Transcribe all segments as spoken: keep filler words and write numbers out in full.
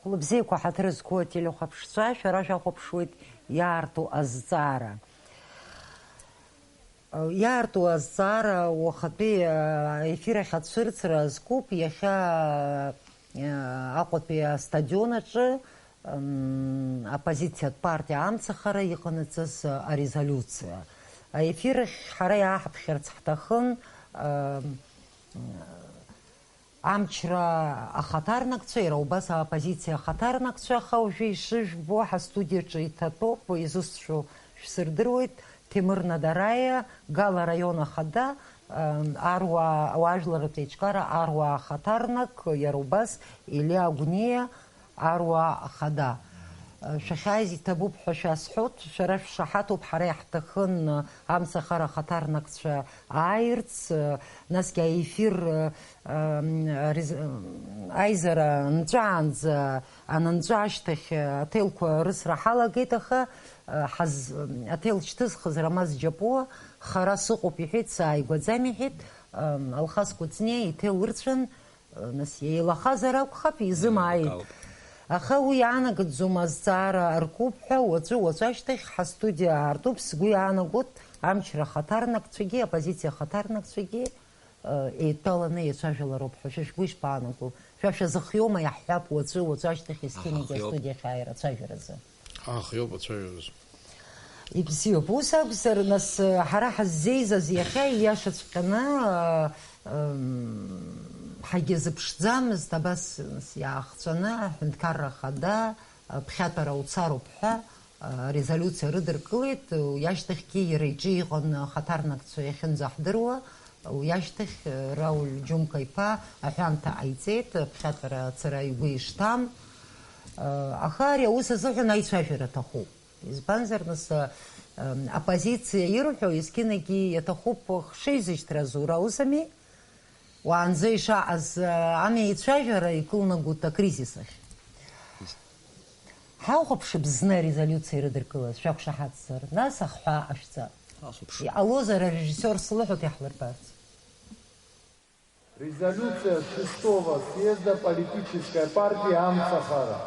Хәылбзиақәа ҳаҭыр зқәу ателехәаԥшцәа, шәара шәахәаԥшуеит иаарту азҵаара. Иаарту азҵаара уахатәи аефир ахь ацәырҵра азкуп, иахьа Аҟәатәи астадион аҿы, м, оппозициатә партиа Амцахара иҟанаҵаз арезолиуциа. Аефир ахь ҳара иааҳаԥхьарц ҳҭахын, м, Амчра ахаҭарнакцәа, иара убас аоппозициа ахаҭарнакцәа, аха уажәы ишыжәбо, ҳастудиаҿы иҭатәоуп, изусҭцәоу шәсырдыруеит, Ҭемыр Надараиа, Гала араион ахада, ам, аруаа, ауаажәларратә еиҿкаара аруаа ахаҭарнак, иара убас Елиа Агәниа, аруаа ахада. Шәахьааиз иҭабуп ҳәа шәасҳәоит, шәара шәшаҳаҭуп, ҳара иаҳҭахын, амцахара ахаҭарнакцәа ааирц, насгьы аефир, ам, рез-, ам, аизара нҵәаанӡа, анынҵәа ашьҭахь, аҭелқәа рысра ҳалагеит, аха, а, ҳаз-, аҭел шьҭызхыз Рамаз Џьапуа, хара сыҟоуп иҳәеит, сааигәаӡам иҳәеит, ам, Алхас Кәыҵниа иҭел ырцәан, Нас еилахазар акәхап, изымааит. Еилакаауп. Аха уи иаанагаӡом азҵаара аркуп ҳәа, уаҵәы, уаҵәы ашьҭахь ҳастудиа аартуп, сгәы иаанагоит, амчра ахаҭарнакцәагьы, аоппозициа ахаҭарнакцәагьы, э, еидтәаланы иацәажәалароуп ҳәа. Шәа шәгәы ишԥаанаго? Шәа шәазыхиома, иаҳҳәап, уаҵәы, уацәы ашьҭахь Ескинагьы Ҳахиоуп. Астудиа ахь ааира ацәажәаразы. Ҳахиоуп ацәажәаразы. Ибзиоуп. Ус акәзар, нас, ҳара ҳаззеизаз иахьа ииашаҵәҟьаны, м, ҳагьазыԥшӡамызт, абас, нас, иаахҵәаны аҳәынҭқарра ахада, ԥхьатәара уцароуп ҳәа, резолиуциа рыдыркылеит, уи ашьҭахьгьы иара иҿы иҟан ахаҭарнакцәа иахьынӡаҳдыруа, уи ашьҭахь Рауль Џьумка-иԥа аҳәамҭа ҟаиҵеит, ԥхьатәара ацара игәы ишҭам, аха ари аус азыҳәан аицәажәара аҭахуп. Избанзар, нас, а, ам, оппозициа ирҳәо, есқьынагьы иаҭахуп хшыҩзышьҭра азура, ус ами? Уаанӡа ишаҟаз, а, ами аицәажәара икылнагоит акризис ахь. Ҳаухәаԥшып зны арезолиуциа ирыдыркылаз, шәақәшаҳаҭзар, нас ахҳәаа ҟашәҵа. Ҳахәаԥшып. Иҟалозар, арежиссиор слыҳәоит иаҳлырбарц. Резолюция шестого съезда политической партии Амцахара.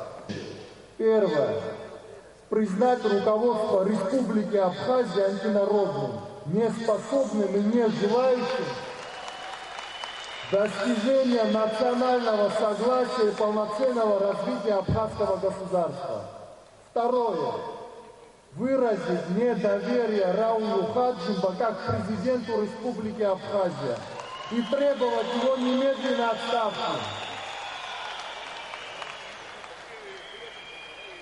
Первое. Признать руководство Республики Абхазия антинародным, неспособным и не желающим достижения национального согласия и полноценного развития абхазского государства. Второе. Выразить недоверие Раулю Хаджимба как президенту Республики Абхазия и требовать его немедленной отставки.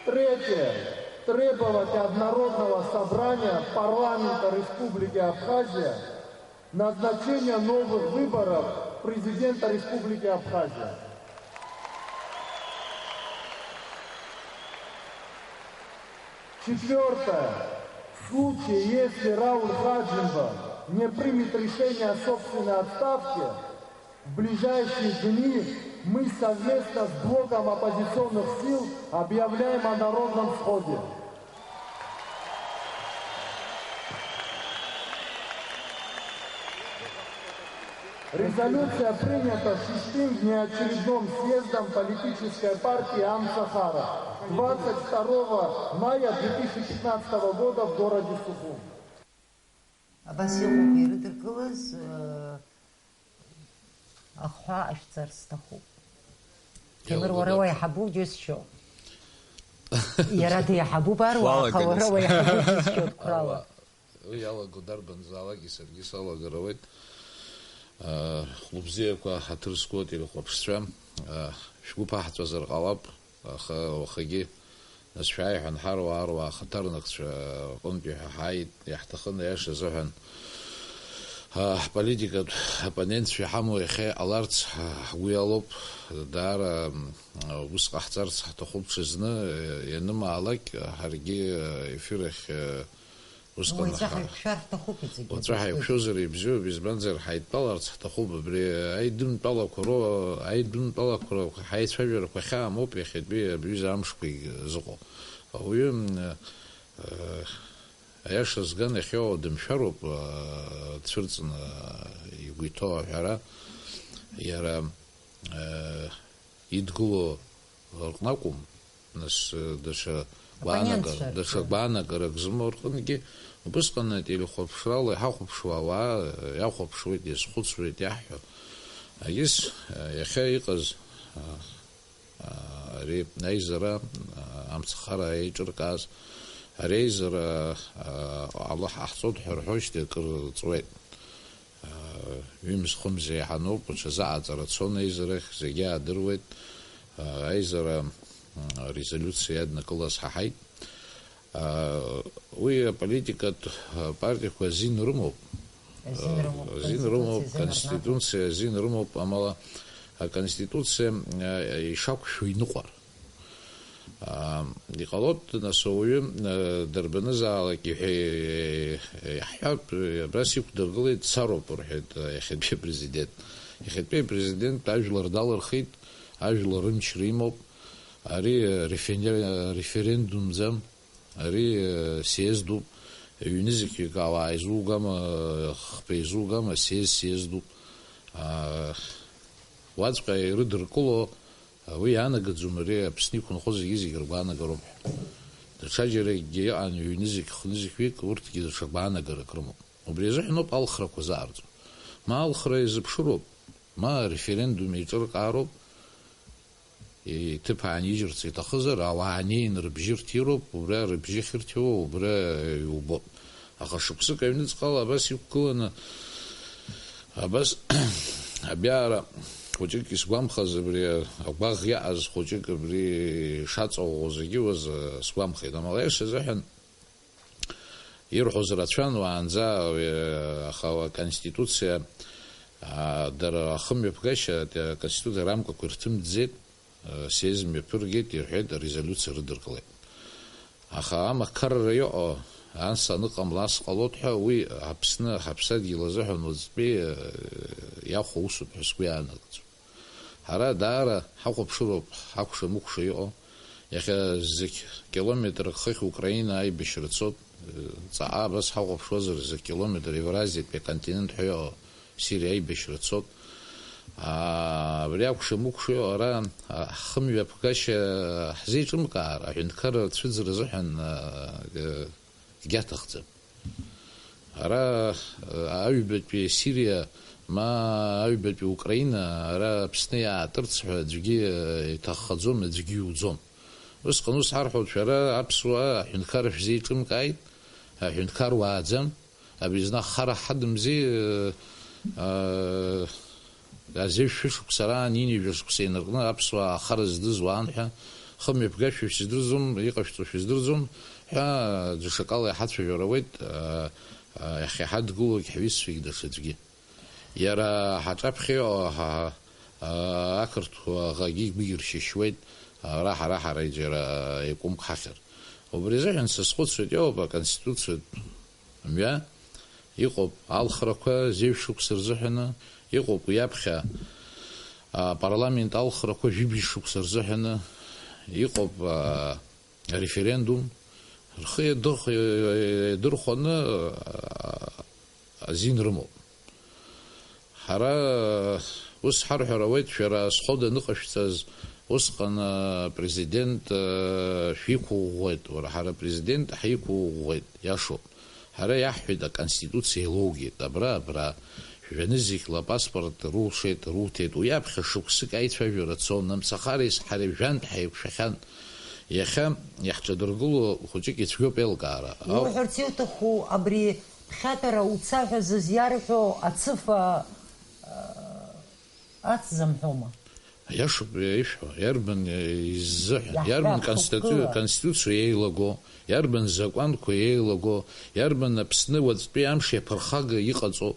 Третье. Требовать от Народного собрания Парламента Республики Абхазия назначение новых выборов президента Республики Абхазия. Четвёртое. В случае, если Рауль Хаджимба не примет решение о собственной отставке, в ближайшие дни мы совместно с блоком оппозиционных сил объявляем о народном сходе. Резолюция принята шестым внеочередным съездом политической партии Амцахара двадцать второго мая две тысячи пятнадцатого года в городе Сухум. Абас иҟоуп ирыдыркылаз, э, ахҳәаа ҟашәҵар сҭахуп. Ҭемыр, уара иалгода уаиҳабуп џьысшьо. Иара деиҳабуп аруаа, аха уара уалаганы с-, уаиҳабуп џьысшьо, Қәрала. Аруаа. Уи иалаго дарбанзаалакгьы саргьы салагар ауеит. Аа, хәлыбзиақәа, ҳаҭыр зқәу ателехәаԥшцәа, аа, шәгәы ԥаҳҵәазар ҟалап, аха уахагьы, нас, шәааи ҳәа анҳаруаа, аруаа ахаҭарнакцәа рҟынтәи ҳәа ҳааит, иаҳҭахын аиаша азыҳәан. Ҳполитикатә оппонентцәа иҳамоу иахьа иҟаларц ҳгәы иалоуп, даара ус ҟаҳҵарц ҳҭахуп ҽазны, ианымаалак ҳаргьы ефир ахь усҟан Уаҵәы ҳа-, ҳаиқәшәар ҳҭахуп иҵегьы. Уаҵәы ҳаиқәшәозар ибзиоуп, избанзар, ҳаидтәаларц ҳҭахуп, абри аидымтәалақәа роу-, аидымтәалақәа роу-, ҳаицәажәарақәа хьаамоуп иахьатәи абҩыза амшқәа зыҟоу. Ауаҩы, м, э, аиаша зган иахьоу дымшәароуп, э, дцәырҵны, э, игәы иҭоу аҳәара, иара, э, идгыло рҟны акәым, нас, э, даҽа гәаанагара, Оппонентцәа даҽа рҟны. Гәаанагарак зымоу рҟынгьы, убысҟан ателехәаԥшрала иҳахәаԥшуа ауаа, э, иахәаԥшуеит, иазхәыцуеит, иаҳҳәо. Егьыс, э, иахьа иҟаз, э, э, ари аизара, э, амцахара еиҿыркааз, ари аизара, э, ала ҳаҳҵоит ҳәа рҳәоижьҭеи акыр ҵуеит. Ҩымз-хымз еиҳаноуп, ҽазы аҟаҵара цон аизарахь, зегьы аадыруеит. Аизара, м, арезолиуциа иаднакылаз ҳаҳаит. Уи аполитикатә партиақәа азин рымоуп. Азин рымоуп, Азин рымоуп, Конституциа азин рымоуп. Конституциа азин рымоуп, амала аконституциа, а, ишақәшәо иныҟәар. Аа, иҟалоит, нас, ауаҩы, э, дарбанызаалак иҳәа-, иаҳҳәап, э, абас иқәдыргылеит, дцароуп, рҳәеит, э, иахьатәи апрезидент. Иахьатәи апрезидент ажәлар далырхит, ажәлар рымчра имоуп. Ари, э, рефене-, референдумӡам, ари, э, съездуп, ҩнызқьҩык ауаа изугама, хԥа изугама, съезд съездуп. Аа, уаҵәҟьа ирыдыркыло, Уи иаанагаӡом ари Аԥсны иқәынхо зегьы-зегьы ргәаанагароуп ҳәа. Даҽаџьаракгьы иҟан ҩнызқь, хнызқьҩык, урҭгьы даҽа гәаанагарак рымоуп. Убри азыҳәан ауп алхрақәа заарҵо. Ма алхра иазыԥшыроуп, ма ареферендум еиҿыркаароуп, иҭыԥ аанижьырц иҭахызар, ауаа неин рыбжьы рҭироуп, убра рыбжьы ахьырҭиуа убра иубоит. Аха шықәсык аҩныҵҟала абас иқәгыланы, абас абиаара хәыҷык исгәамхаз, абри агәаӷ иаҟаз хәыҷык абри шаҵаӷәӷәоз егьиуаз, э, сгәамхеит. Амала аиаша азыҳәан ирҳәоз рацәан уаанӡа, э, аха Аконституциа, а, дара ахымҩаԥгашьа, Аконституциа рамкақәа ирҭымҵӡеит. Съезд мҩаԥыргеит, ирҳәеит, арезолиуциа рыдыркылеит. Аха амақарра иҟоу, анс аныҟамла, ас ҟалоит ҳәа, уи Аԥсны, ҳаԥсадгьыл азыҳәан уаҵәтәи, э, иахәо усуп ҳәа сгәы иаанагӡом. Ҳара даара ҳахәаԥшыроуп ҳакәша-мыкәша иҟоу. Иахьа зқь-, километрак хыхь Украина аибашьра цот, э, ҵаҟа абас ҳахәаԥшуазар, зқь-, километр Евразиатәи аконтинент ҳәа иҟоу Сириа аибашьра цот. Аа, абри акәша-мыкәша иҟоу ара, а, ҳхымҩаԥгашьа ҳзеиҿымкаар, аҳәынҭқарра ацәыӡра азыҳәан, а, э, егьаҭахӡам. Ара, а, аҩбатәи Сириа, ма аҩбатәи Украина, ара Аԥсны иаатырц ҳәа аӡәгьы, э, иҭаххаӡом, аӡәгьы иуӡом. Усҟан ус ҳарҳәоит, шәара аԥсуаа аҳәынҭқарра шәзеиҿымкааит, аҳәынҭқар уааӡам, Абри зны ахара ҳадымзи, э, э, азеҩ шәышықәса раан ҩынҩажәа шықәса инаркны аԥсуаа ахара здыз уаан ҳәа, хымҩаԥгашәа шәыздырӡом, иҟашәҵо шәыздырӡом ҳәа, даҽакала иҳацәажәар ауеит, э, э, иахьа иҳадгылоугь ҳҩызцәагь даҽаӡәгьы. Иара ҳаҿаԥхьа иҟоу ҳа, ҳа, ақырҭуа аӷагьы игәы иршьышьуеит, ара ҳара-ҳара џьара еиқәымк ҳахьыр. Убри азыҳәан сазхәыцуеит, иоуп, аконституциатә мҩа, иҟоуп алхрақәа зеижә шықәса рзыҳәаны, иҟоуп уи аԥхьа апарламент алхрақәа жәибжь шықәса рзыҳәаны, иҟоуп, а, ареферендум, рхы иадырх-, иадырхәаны, а, азин рымоуп. Ҳара ус ҳарҳәар ауеит, шәара азхода аныҟашәҵаз, усҟан, а, президент, а, шәиқәыӷәӷәеит, уара, ҳара президент ҳаиқәыӷәӷәеит, иашоуп. Ҳара иаҳҳәеит, аконституциа еилоугеит, абра, абра, шәҩанызқьла апаспорт рулшеит, руҭеит, уи аԥхьа шықәсык аицәажәара цон, амцахареи ҳареи жәантә ҳаиқәшәахьан. Иахьа иаҳҿадыргыло хәыҷык ицәгьоуп еилкаара. Иуҳәарц иуҭаху абри Ԥхьатәара уца ҳәа зыз иарҳәо ацыфа, а, аҭӡам ҳәома? Иашоуп ишәҳәо, иарбан, э, иззыҳәан, Иаҳҳәап, иарбан конститу-, хықәкыла. Конституциа еилаго, иарбан закәанқәа еилаго, иарбан Аԥсны уаҵәтәи амш иаԥырхага иҟаҵо?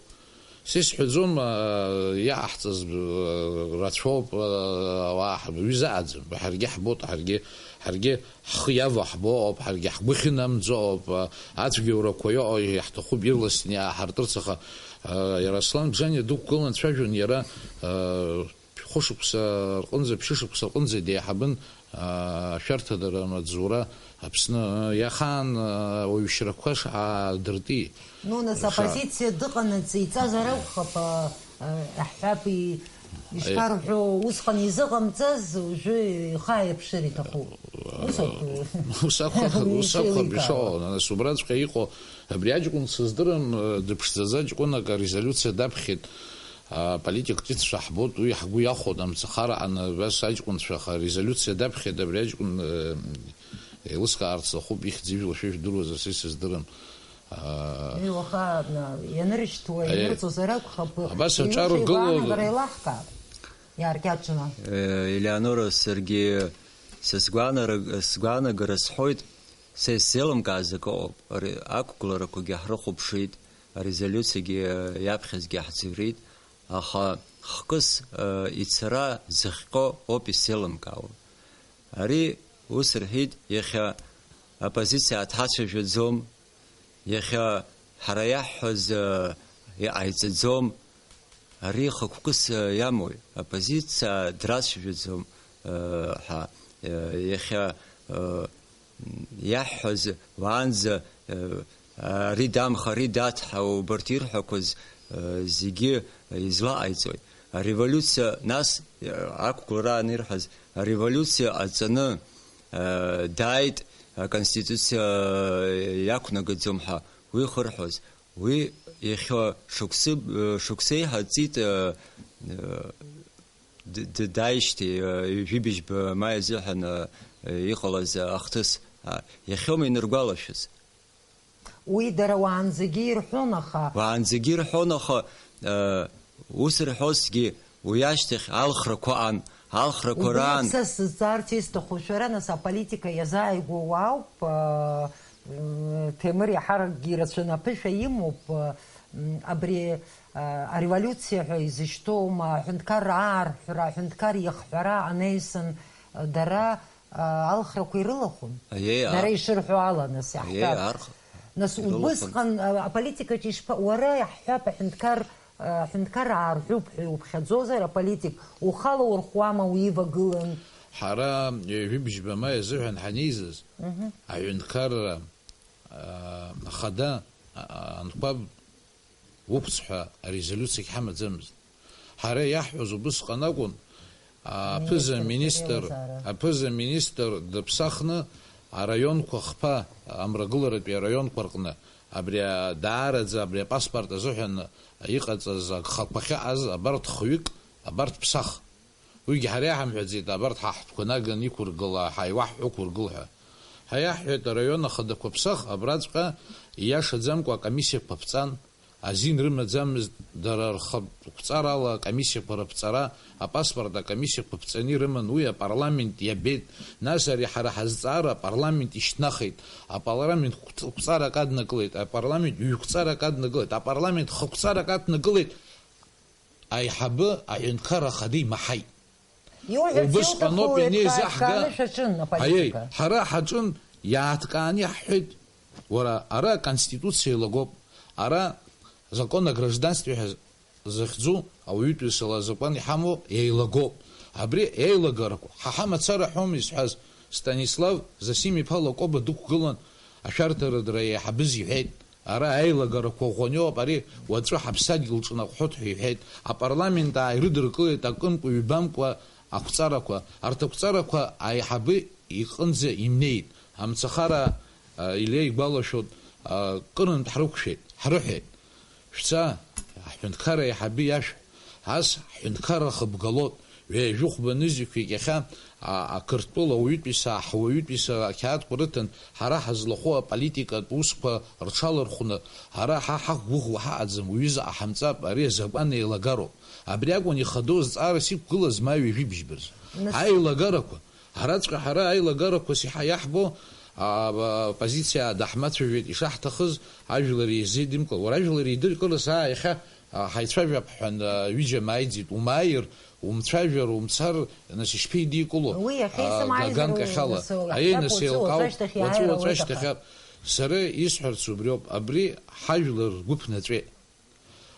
Сисҳәаӡом, аа, иҟаҳҵаз, аа, рацәоуп, аа, ауаа ҳ-, уи заҟаӡам. Ҳаргьы ҳбоит, ҳаргьы, ҳаргьы ҳхы иаваҳбо ауп, ҳаргьы ҳгәы ахьынамӡо ауп, аа, ацәгьоурақәа иҟоу иаҳҭахуп ирласны иааҳартырц, аха, аа, иара Аслан Бжаниа дықәгылан дцәажәон иара, аа, хәышықәса рҟынӡа, ԥшьышықәса рҟынӡа деиҳабын, аа, ашәарҭадара амаҵзура Аԥсны, иахаан, ауаҩшьрақәа шаадыртит. Ну, нас, ша- оппозициа дыҟанаҵы иҵазар акәхап, а, а, аҳәап, и-, ишԥарҳәо, усҟан изыҟамҵаз, уажәы ихы ааирԥшыр иҭахуп. Ус ауп. Ус акәхап, ус акәхап ишыҟоу, нас убраҵәҟьа иҟоу, абри аҷкәын сыздырам, дыԥшӡаӡа ҷкәынак арезолиуциа даԥхьеит, аполитик ҿыцшәа ҳбоит, уи ҳгәы иахәоит, амцахара ҟаны, абас аҷкәынцәа аха арезолиуциа даԥхьеит, абри аҷкәын, еилыскаарц сҭахуп, ихьӡ-ижәла шәа ижәдыруазар, са исыздырам. Аа. Уи уаха, на-, ианырышьҭуа, Аиеи. Ианырҵозар акәхап, Абас иҩыза аҿар ргылоу игәаанагара еилаҳкаап, иааркьаҿны. Е, Елеонора, саргьы са сгәаанара-, сгәаанагара сҳәоит, са исзеилымкааз акы ыҟоуп. Ари ақәгыларақәагьы ҳрыхәаԥшит, арезолиуциагьы, е, иаԥхьазгьы ҳӡырҩит, аха хкыс, е, ицара зыхҟьо ауп исзеилымкаауа. Ари ус рҳәеит, иахьа аппозициа ааҭҳацәажәаӡом, иахьа ҳара иаҳҳәаз, э, иҟаиҵаӡом. Ари хықәкыс, э, иамои? Аппозициа драцәажәаӡом, э, ҳәа, э, иахьа, э, иаҳҳәаз уаанӡа, э, ари дамх, ари даҭ ҳәа убарҭ ирҳәақәаз, э, зегьы излаҟаиҵои? Ареволиуциа, нас, э, ақәгылара анирҳәаз, ареволиуциа ҟаҵаны, э, дааит, аконституциа, э, иақәнагаӡом ҳәа уи хырҳәоз. Уи иахьа шықәсы, э, шықәсеиҳа ҵит, э, э, д-, д-, дааижьҭеи, э, ҩажәи быжьба маи азыҳәан, э, иҟалаз ахҭыс, а, иахьоума иныргәалашәаз? Уи дара уаанӡагьы ирҳәон, аха. Уаанӡагьы ирҳәон, аха, э, ус рҳәозҭгьы, уи ашьҭахь алхрақәа аан, алхрақәа Убри раан. Са сызҵаарц исҭаху, шәара, нас, аполитика иазааигәоу уаауп, э, м, Ҭемыр иаҳаракгьы ирацәаны аԥышәа имоуп, э, м, абри, э, ареволиуциа ҳәа изышьҭоу, ма, аҳәынҭқарра аарҳәра, аҳәынҭқар иахҳәара анеисын, э, дара алхрақәа ирылахәын. Аиеи, а- Дара ишырҳәо ала, нас, Аиеи, иаҳҳәап. арх-, Нас, ирылахәын. Убысҟан, а, аполитикаҿы ишԥа-, уара иаҳҳәап, аҳәынҭқар, а, аҳәынҭқар аарҳәуп ҳәа иуԥхьаӡозар, аполитик ухала урхуама уивагылан? Ҳара ҩажәи быжьба маи азыҳәан ҳанеизаз, Мгм. аҳәынҭқарра, а, ахада, а, анқәаб уқәҵ ҳәа арезолиуциагь ҳамаӡамызт. Ҳара иаҳҳәоз убысҟан акәын, аԥыза-министр, Министр аԥыза-министр дыԥсахны араионқәа хԥа амрагыларатәи араионқәа рҟны абри а-, даараӡа абри апаспорт азыҳәан иҟаҵаз агхақәа ахьыҟаз абарҭ хҩык, абарҭ ԥсах. Уигьы ҳара иаҳамҳәаӡеит, абарҭ ҳа ҳтәқәа наган иқәыргыла, ҳа иуаҳҳәо ықәыргыл ҳәа. Ҳа иаҳҳәеит, араион ахадақәа ԥсах, абраҵәҟьа ииашаӡамкәа акомиссиақәа ԥҵан, азин рымаӡамызт дара рхатә қәҵарала акомиссиақәа рыԥҵара, апаспорт акомиссиақәа ԥҵаны ирыман, уи апарламент иабеит, нас ари ҳара ҳазҵаара апарламент ишьҭнахит, апарламент қәҵ-, қәҵарак аднакылеит, апарламент ҩ-қәҵарак аднакылеит, апарламент х-қәҵарак аднакылеит. Аиҳабы аҳәынҭқарра ахада имаҳаит. Иуҳәарц Убысҟаноуп иуҭаху ианеизаҳга-, еиҭкааны шәаҿын аполитика. Аиеи, ҳара ҳаҿын, иааҭкааны иаҳҳәеит, уара, ара аконституциа еилагоуп, ара закон о гражданстве ҳәа захьӡу ауаҩытәыҩсала азакәан иҳамоу еилагоуп. Абри еилагарақәа, ҳа ҳамацара ҳәоума изҳәаз, Станислав Зосим-иԥа Лакоба дықәгылан, ашәарҭарадара еиҳабыз иҳәеит. Ара аилагарақәа ӷәӷәаны иҟоуп, ари уаҵәы ҳаԥсадгьыл ҿнаҟәҳәоит ҳәа иҳәеит. Апарламент ааирыдыркылеит акымкәа-ҩбамкәа ақәҵарақәа. Арҭ ақәҵарақәа аиҳабы иҟынӡа имнеит. Амцахара, а, Илиа игәалашәоит, а, кырынтә ҳрықәшәеит, ҳрыҳәеит. Шәца, аҳәынҭқарра аиҳабы иашәҳә, ас ҳҳәынҭқарра хыбгалоит, ҩажәи хәба нызқьҩык иахьа, а, ақырҭтәыла ауаҩытәыҩса, ҳауаҩытәыҩса ақьаадқәа рыҭан, ҳара ҳазлахәу аполитикатә усқәа рҽалархәны, ара ҳа ҳақәгәыӷуа ҳаҟаӡам, уҩыза ҟаҳамҵап, ари азакәан еилагароуп. Абри акәын ихадоу азҵаарас иқәгылаз ма ҩажәи быжьба рзы. Нас- Аилагарақәа, Ҳараҵәҟьа ҳара аилагарақәас иҳа-, иаҳбо, а, а, оппозициа даҳмацәажәеит ишаҳҭахыз, ажәлар еизеидымкыло. Уара ажәлар еидыркылаз, аа, иахьа А, ҳаицәажәап ҳәа, а, ҩыџьа мааиӡеит, умааир, умцәажәар, умцар, нас ишԥеидикыло? Уи иахьа А, исымааизар ганк уи ахьала. Нас Аиеи, иаҳҳәап, нас уаҵәы, еилкаау. Уаҵәы ашьҭахь Уаҵәы, иааира уаҵәы ауеит, ашьҭахь аха. Сара исҳәарц убриоуп, абри ҳажәлар ргәы ԥнаҵәеит.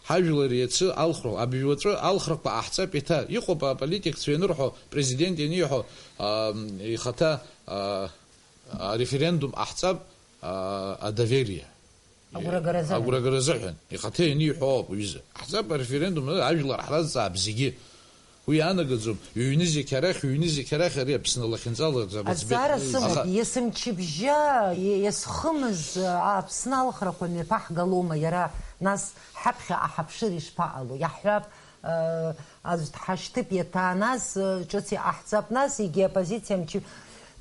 Ҳажәлар иацы алхра, абыжь уаҵәы алхрақәа ҟаҳҵап еиҭа. Иҟоуп аполитикцәа ианырҳәо, президент ианиҳәо, а, ихаҭа, а, ареферендум ҟаҳҵап, а, адоверие. Агәрагара азыҳәан. Агәрагара азыҳәан. Ихаҭа ианиҳәо ауп, уҩыза. Ҳзап ареферендум, ажәлар ҳразҵаап зегьы. Уи иаанагаӡом, ҩ-нызқь арахь, ҩ-нызқь арахь ари Аԥсны лахьынҵала рзы Азҵаара сымоуп, Аха есымчыбжьа, е-, есхымыз, а, Аԥсны алхрақәа мҩаԥаҳгалома иара, нас ҳаԥхьа аҳаԥшыр ишԥаҟало? Иаҳҳәап, а, аӡә дҳашьҭып иаҭаа, нас, а, ҿыц иҟаҳҵап, нас егьи оппозициа мчы-,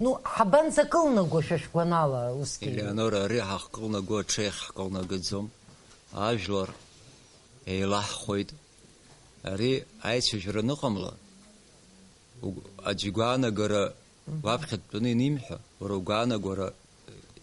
ну, ҳабанӡакылнаго шәа шәгәанала усгьы? Елеонора, ари ҳахькылнаго аҽеихь ҳкылнагаӡом. Ажәлар еилаҳхуеит. Ари аицәажәара аныҟамла, угә-, аӡә игәаанагара Мгм. уаԥхьа дтәаны инимҳәа, уара угәаанагара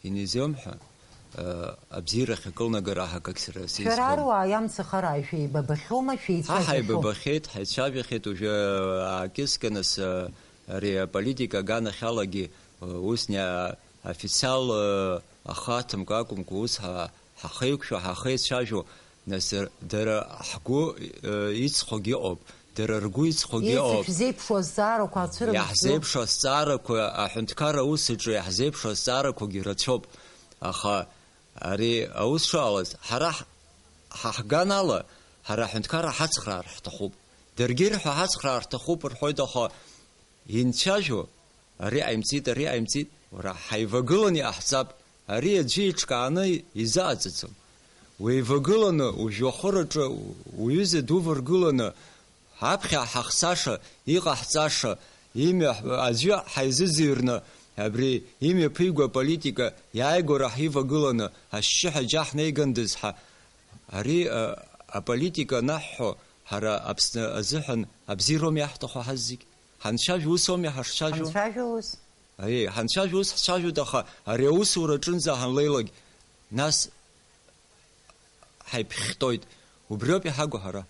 инизымҳәа, э, абзиарахь акылнагара аҳакагь сара Шәара сизҳәом. Аруаа иамцахараа шәеибабахьоума, Ҳа шәеицәажәахьоу? Ҳаибабахьеит, ҳаицәажәахьеит, уажәы, э, аакьыскьа нас, э, ари аполитика аганахьалагьы, э, ус не-, официал, э, ахы аҭамкәа акәымкәа, ус ҳа-, ҳахеиқәшәо, ҳахеицәажәо, Нас р-, дара ҳгәы, э, иҵхогьы ыҟоуп, дара ргәы иҵхогьы Иацы ыҟоуп. Шәзеиԥшу азҵаарақәа ацәырымҵӡо. Иаҳзеиԥшу азҵаарақәа, аҳәынҭқарра аус аҿы иаҳзеиԥшу азҵаарақәагьы рацәоуп. Аха ари аус шыҟалаз, ҳара ҳ-, ҳа ҳган ала, ҳара аҳәынҭқарра ҳацхраар ҳҭахуп. Даргьы ирҳәо ҳацхраар ҳҭахуп рҳәоит, аха инцәажәо, ари ҟаимҵит, ари ҟаимҵит, уара, ҳаивагыланы иҟаҳҵап, ари аӡәы иҿкааны изыҟаҵаӡом. Уеивагыланы, ужәҩахыр аҿы уҩыза дуваргыланы, аԥхьа ҳахцаша, иҟаҳҵаша, имҩа ҳ-, аӡәы ҳаизыӡырҩны, абри имҩаԥиго аполитика иааигәара ҳивагыланы, ашьшьыҳәа џьа ҳнеигандаз ҳа, ари, а, аполитика анаҳҳәо, ҳара Аԥсны азыҳәан абзиароума иаҳҭаху ҳаззегь? Ҳанцәажәо усоуми ҳашцәажәо? Ҳанцәажәо ус. Аиеи, ҳанцәажәо ус ҳцәажәоит, аха ари аусура аҿынӡа ҳанлеилак, нас ҳаиԥхьхьтоит. Убриоуп иҳагу ҳара.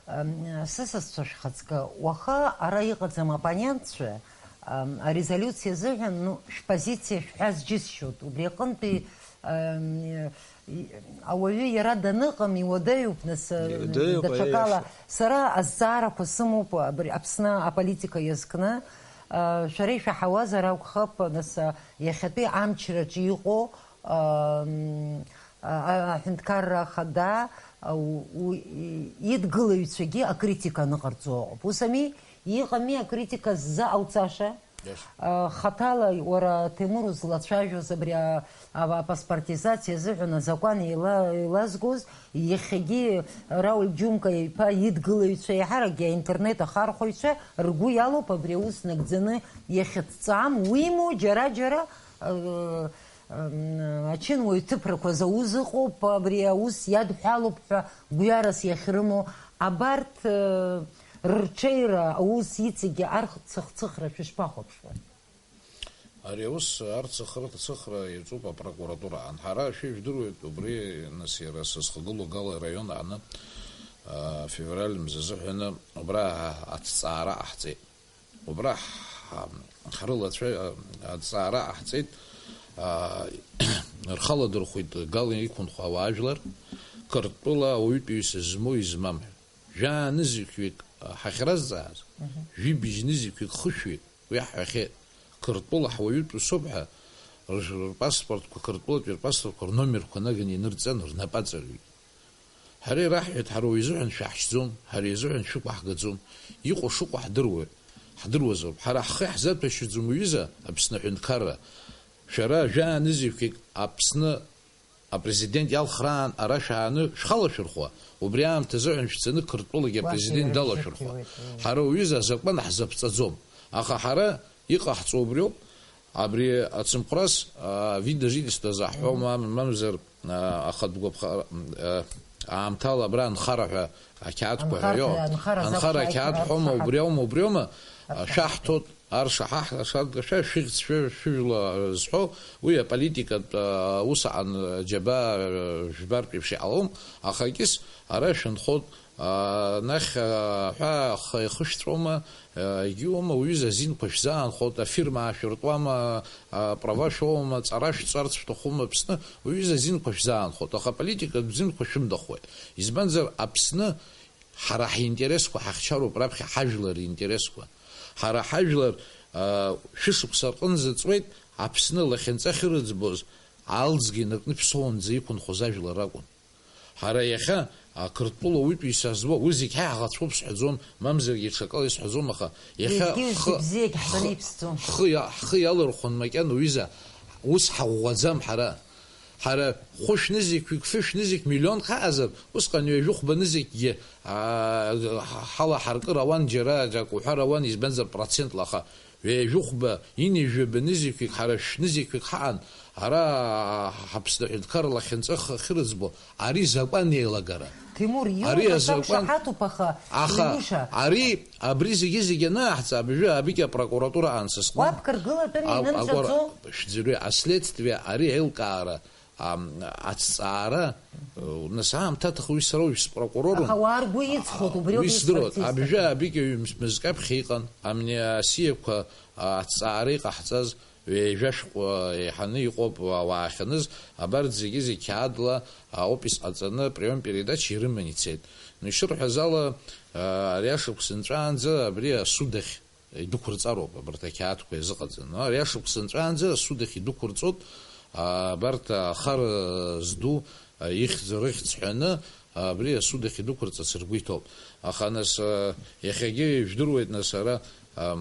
Ам, сысасцәа шәхаҵкы, уаха ара иҟаӡам оппонентцәа, ам, арезолиуциа азыҳәан, ну, шәпозициа шәҳәаз џьысшьоит. Убри аҟынтәи Ам, и-, ауаҩы иара даныҟам, иуадаҩуп, нас, а, Иуадаҩуп, даҽакала. Аиаша. Сара азҵаарақәа сымоуп абри Аԥсны аполитика иазкны. А, шәара ишәаҳауазар акәхап, нас, а, иахьатәи амчраҿы иҟоу, ам, а, а, аҳәынҭқарра ахада, а, у-, у-, и-, идгылаҩцәагьы акритика аныҟарҵо ыҟоуп. Ус ами? Иҟами акритика ззаҟауҵаша? Yes. А, хаҭала, уара, Ҭемур, узлацәажәоз абри а-, а-, апаспортизациа азыҳәан азакәан еила-, еилазгоз, иахьагьы Рауль Џьумка иԥа идгылаҩцәа, еиҳаракгьы аинтернет ахархәаҩцәа ргәы иалоуп абри аус нагӡаны иахьыҭҵаам, уимоу, џьара-џьара, э, м, ачынуаҩ ҭыԥрақәа заузыҟоуп, абри аус иадҳәалоуп ҳәа гәҩарас иахьрымоу абарҭ, э, рырҽеира, аус иҵегьы арцыхцыхра шәышԥахәаԥшуа? Ари аус арцыхра-, цыхра иаҿуп апрокуратураҟан. Ҳара, шәа ижәдыруеит, убри, нас, иара сызхагылоу Гала араион аҟны, а, февраль мза азыҳәаны убра аҭҵаара ҟаҳҵеит. Убра ҳ-, ҳрылацәа, а, аҭҵаара ҟаҳҵеит, а, рхаладырхәит Гала иқәынхо ауаажәлар, Қырҭтәыла ауаҩытәыҩса змоу измам ҳәа. Жәаа-нызқьҩык ҳахьразҵааз, Мгм. Жәибжь-нызқьҩык хышәҩык, уи ҳҳәахьеит, Қырҭтәыла ҳуаҩытәыҩсоуп ҳәа, рж-, рпаспортқәа, Қырҭтәылатәи рпаспортқәа рномерқәа наганы инырҵан, рнапы аҵарҩит. Ҳара ираҳҳәеит, ҳара уи азыҳәан шәаҳшьӡом, ҳара изыҳәан шәыкәаҳгаӡом, иҟоу шыҟоу ҳдыруа-, ҳдыруазароуп. Ҳара ҳхы иаҳзаҭәашьаӡом, уҩыза, Аԥсны аҳәынҭқарра. Шәара жәаа-нызқьҩык Аԥсны Апрезидент иалхраан ара шәааны шәхалашәырхәа, убри аамҭазыҳәан шәцаны Қырҭтәылагьы Уахь апрезидент далашәырхәа. Ирышьҭыхуеит, уи. Ҳара уҩыза азакәан ҳзаԥҵаӡом, аха ҳара иҟаҳҵо убриоуп, абри ацымхәрас, а, вид на жительство заҳҳәома, Мгм. мамзар, а, ахатә гәаԥха-, а, аамҭала абра анхара ҳәа ақьаадқәа ҳәа Анхарҭа, иоуп. анхара Анхара азакәшаит ақьаад ҳәа ҳәома, ацәаҳа-, убриоума, убриома, а, ацәаҳа-, шәаҳҭоит. Ар шаҳаҳ-, шаркашәа шәыхьӡ шәы-, шәыжәла зҳәо, уи аполитикатә, а, ус аан, џьабаа, а, жәбартә еиԥш иҟалом, аха акьыс ара шәынхоит, а, нахь, а, ҳәа ахы-, ихышәҵәома, а, егьиума, уҩыза азинқәа шәзаанхоит, афирма аашәыртуама, а, права шәоуама, ҵара шәҵарц шәҭахума Аԥсны, уҩыза азинқәа шәзаанхоит, аха аполитикатә зинқәа шәымдахуеит. Избанзар, Аԥсны Ҳара ҳинтересқәа ҳахьчароуп раԥхьа ҳажәлар ринтересқәа. Ҳара ҳажәлар, аа, шәышықәса рҟынӡа ҵуеит, Аԥсны лахьынҵа ахьырыӡбоз, алӡгьы инаркны шәсоуанӡа иқәынхоз ажәлар ракәын. Ҳара иахьа, а, Қырҭтәыла ауаҩытәыҩса зуа, уи зегь ҳа иаҳӷацәоуп сҳәаӡом, мамзаргьы ҽакала исҳәаӡом, аха иахьа Егьи ҳхы, зегь бзиагь ҳхы, ҳзеиԥшӡом. Ҳхы иа-, ҳхы иалырхәон макьана, уҩыза, ус ҳаӷәӷәаӡам ҳара. Ҳара хәышә нызқьҩык, фышә нызқь миллионк ҳаҟазар, усҟан ҩажәи хәба нызқьгьы, аа, ҳ-, ҳалаҳаркыр ауан, џьара акы уҳәар ауан, избанзар, процентла, аха ҩажәи хәба, ини жәаба нызқьҩык, ҳара шә-, нызқьҩык ҳаҟан, ара ҳаԥсны аҳәынҭқарра лахьынҵа х-, ахьырыӡбо, ари закәан еилагара. Ҭемур, ари иуҳәо азакәан шаҳаҭуп, аха, аха Илиуша, ари, абри зегьы-зегьы анаҳҵа, абжьы абыкь апрокуратура аансызкны. Уаб кыргылатәым а-, инымҵәаӡо? Агәара, шәӡырҩы, аследствие ари аилкаара, ам, ацҵаара, э, нас аамҭа аҭаху уи сара уажә спрокурорым. Аха уаа ргәы иҵхоит, убри ауп уи сдыруан. Абжьы абыкь ҩымз-, мызкы аԥхьа иҟан, амни асиақәа, а, ацҵаара иҟаҳҵаз, ҩажәа шәҟәы еиҳаны иҟоуп ауаа ахьаныз, абарҭ зегьы-зегь қьаадла, а, опись ҟаҵаны, прием-передача ирыман ицеит. Ну, ишырҳәаз ала, а, ари ашықәс нҵәаанӡа абри асуд ахь идәықәырҵароуп абарҭ ақьаадқәа иазыҟаҵаны. Ари ашықәс нҵәаанӡа асуд ахь идәықәырҵоит, а, абарҭ ахара зду, а, ихьӡ, рыхьӡ ҳәаны, а, абри асуд ахь идәықәырҵац ргәы иҭоуп. Аха нас, а, иахьагьы ижәдыруеит, нас ара, а,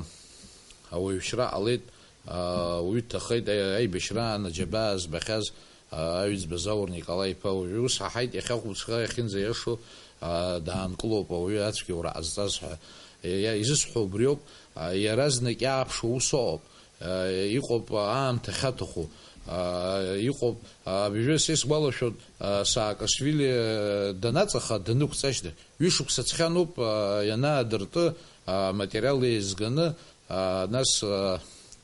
ауаҩшьра ҟалеит, а, уаҩы дҭахеит, а, аибашьраан аџьабаа збахьаз, а, аҩӡба Заур Николаи-иԥа уажәы ус ҳаҳаит, иахьа ахәылԥҵәҟьа иахьынӡаиашоу, а, даанкылоуп ауаҩы ацәгьоура ҟазҵаз ҳәа. Иа-, изысҳәо убриоуп, а, иаразнак иааԥшуа ус ыҟоуп, а, иҟоуп аамҭа ахьаҭаху, а, иҟоуп, а, абыржәы са исгәалашәоит, а, Саакашвили, а, данаҵаха, данықәҵашьда, ҩышықәса ҵхьануп, а, ианаадырты, а, аматериал еизганы, а, нас, а,